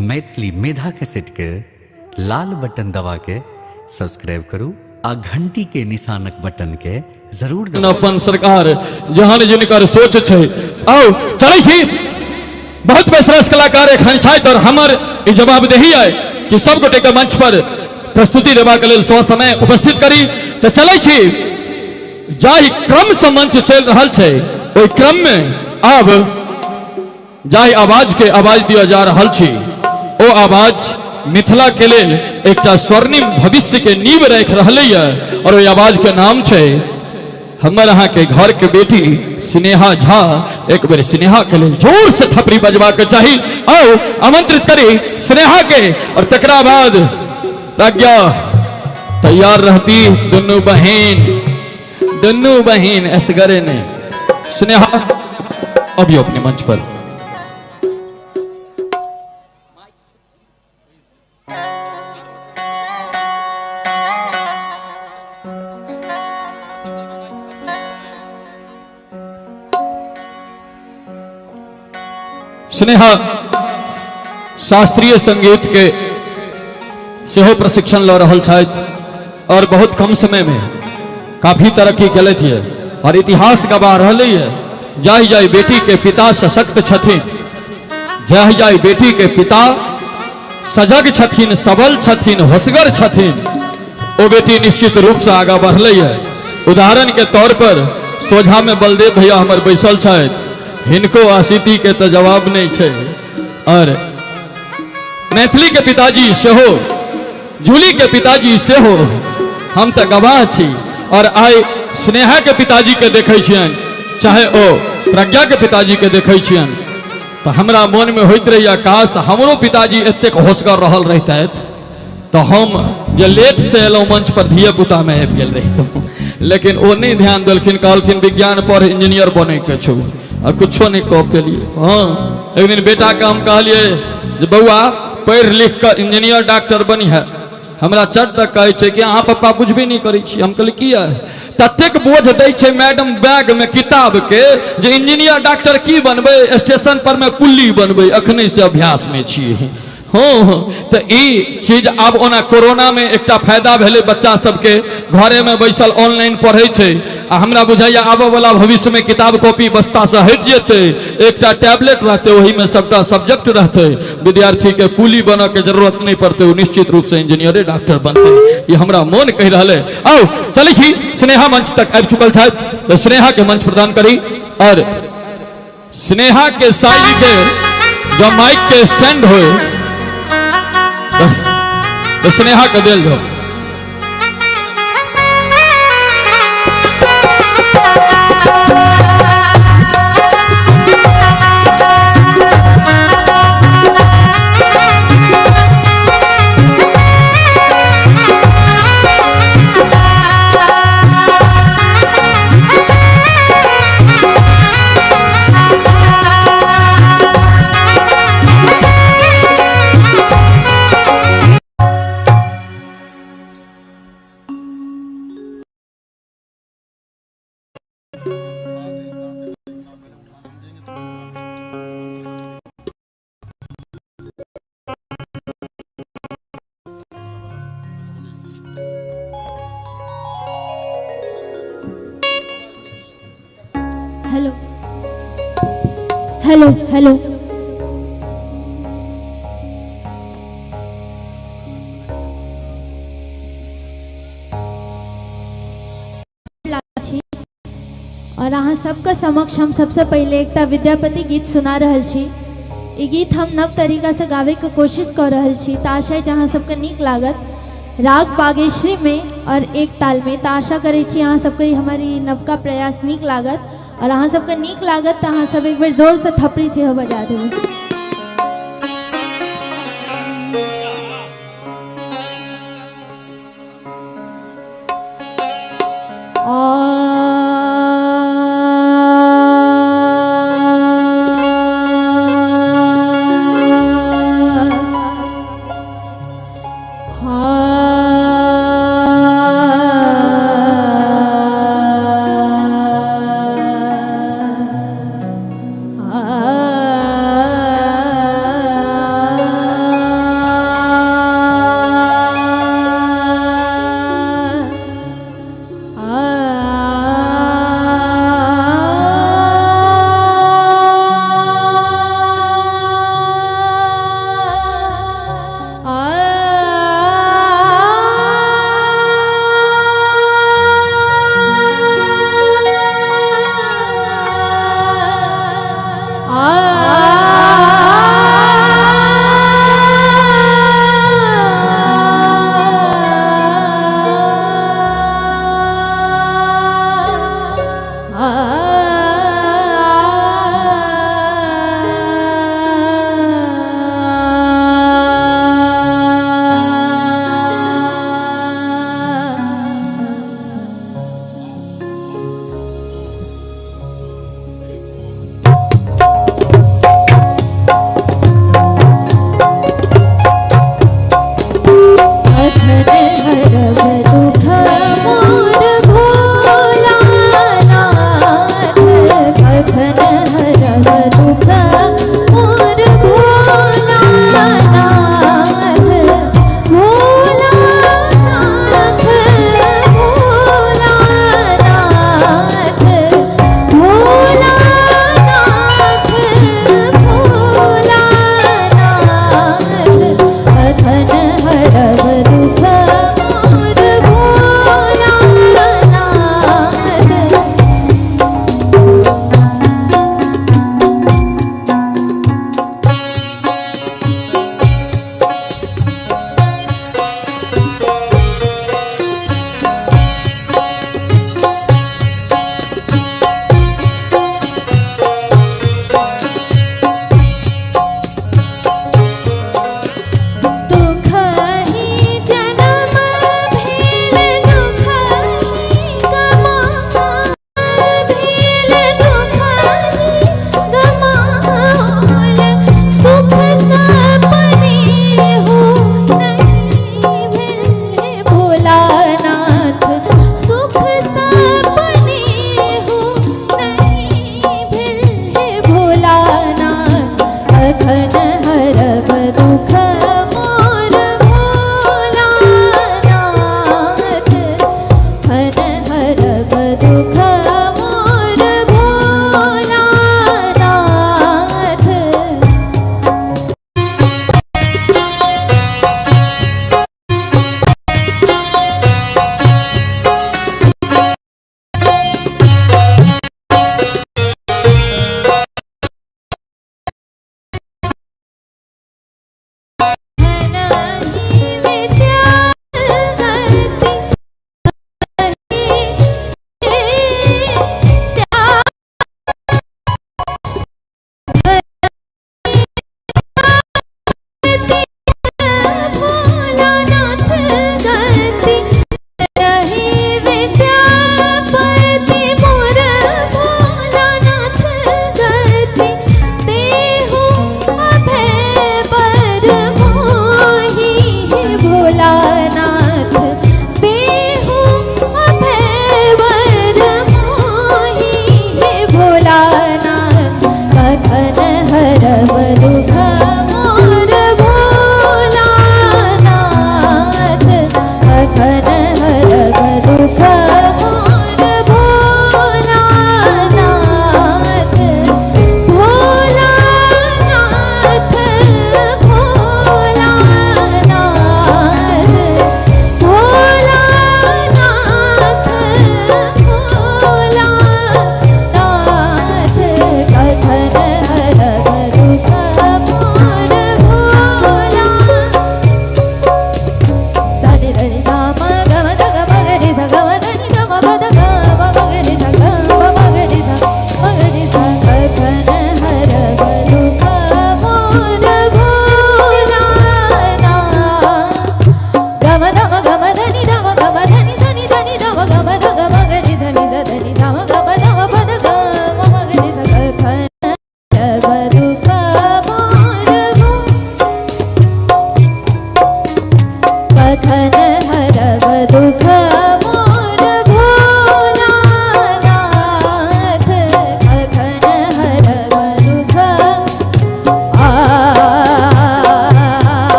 मैथिली मेधा cassette के लाल button दबा के सब्सक्राइब करू आ घंटी के निशानक बटन के जरूर दबाउ। अपन सरकार जहन जिनकर सोच छै आओ चलै छी। बहुत बेसरस कलाकार एखन छथि और हमर ई जवाबदेही अइ कि सब गोटे के मंच पर प्रस्तुति देबाक लेल सौ समय उपस्थित करी। तऽ चलै छी, जाहि क्रम से मंच चलि रहल छै ओहि क्रम में आब जाहि आवाज के आवाज दिया जा रहल छी ओ आवाज मिथिला के लेल एकटा स्वर्णिम भविष्य के नींव राखि रहलै है और ओहि आवाज के नाम छै हमर अहाँ के घर के बेटी स्नेहा झा। एक बेर स्नेहा के लेल जोर से थपड़ी बजबा के चाही। आओ आमंत्रित करी स्नेहा के और तकरा बाद प्रज्ञा तैयार रहती दुनू बहिन, दुनू बहिन असगरे ने। स्नेहा अभी अपने मंच पर। स्नेहा शास्त्रीय संगीत के सेहो प्रशिक्षण लऽ रहल छथि और बहुत कम समय में काफी तरक्की केलथि ये और इतिहास गवा रहलै ये। जाहि जाहि बेटी के पिता सशक्त छथिन, जाहि जाहि बेटी के पिता सजग छथिन, सबल छथिन, होशगर छथिन, ओ बेटी निश्चित रूप से आगा बढ़लै ये। उदाहरण के तौर पर सोझा में बलदेव भैया हमर बैसल छथि, हिनको आशीति के तो जवाब नहीं छै। और मैथिली के पिताजी सेहो, जूली के पिताजी सेहो, हम तो गवाह छी। और आइ स्नेहा के पिताजी के देखै छियनि, चाहे ओ प्रज्ञा के पिताजी के देखै छियनि, तो हमरा मन में होइत रहैया काश हमरो पिताजी एतेक होशगर रहल रहितथि तो हम जे लेट से एलहुँ मंच पर धिया पुता में आबि गेल रहितहुँ। लेकिन ओ नहीं ध्यान देलखिन, कहलखिन विज्ञान पढ़ इंजीनियर बने के छौ, आ कुछो नहीं कह पेलिए। हाँ, एक दिन बेटा के हम कहलिए जे बौआ पढ़ि लिख कऽ इंजीनियर डॉक्टर बनी है। हमरा चट तक कहै छै कि अहाँ पप्पा बुझबे नहि करै छी। हम कहलियै किया? ततेक बोझ दै छै मैडम बैग में किताब के जे इंजीनियर डॉक्टर की बनबै, स्टेशन पर में कुल्ली बनबै, अखने से अभ्यास में छियै। हँ, तऽ ई चीज आब ओना कोरोना में एकटा फायदा भेलै, बच्चा सबके घरे में बैसल ऑनलाइन पढ़ै छै। आ हमरा बुझाइया आबऽ वाला भविष्य में किताब कॉपी बस्ता से हटि जेतै, एकटा टैबलेट रहतै, ओही में सबटा सब्जेक्ट रहतै, विद्यार्थी के कुली बनऽ के जरूरत नहीं पड़तै, ओ निश्चित रूप से इंजीनियरे डॉक्टर बनतै। ई हमरा मोन कहि रहल है। आउ चलै छी, स्नेहा मंच तक आबि चुकल छथि तऽ स्नेहा के मंच प्रदान करी। और स्नेहा के साइज के जब माइक के स्टैंड हो तो स्नेहा के दिल जाओ। हेलो हेलो हेलो, और अहाँ सबके समक्ष हम सबसे पहले एकटा विद्यापति गीत सुना रहल छी। ई गीत हम नव तरीका से गावे के कोशिश कर रहल छी, तऽ आशा है अहाँ सबके नीक लागत। राग बागेश्वरी में और एक ताल में, तऽ आशा करै छी अहाँ सबके हमर ई नवका प्रयास नीक लागत। और अहाँ सबके नीक लागत तऽ अहाँ सब एक बेर जोर से थपड़ी सेहो बजा देबै।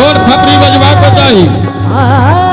ठोर थपड़ी बजबा के चाही। आ।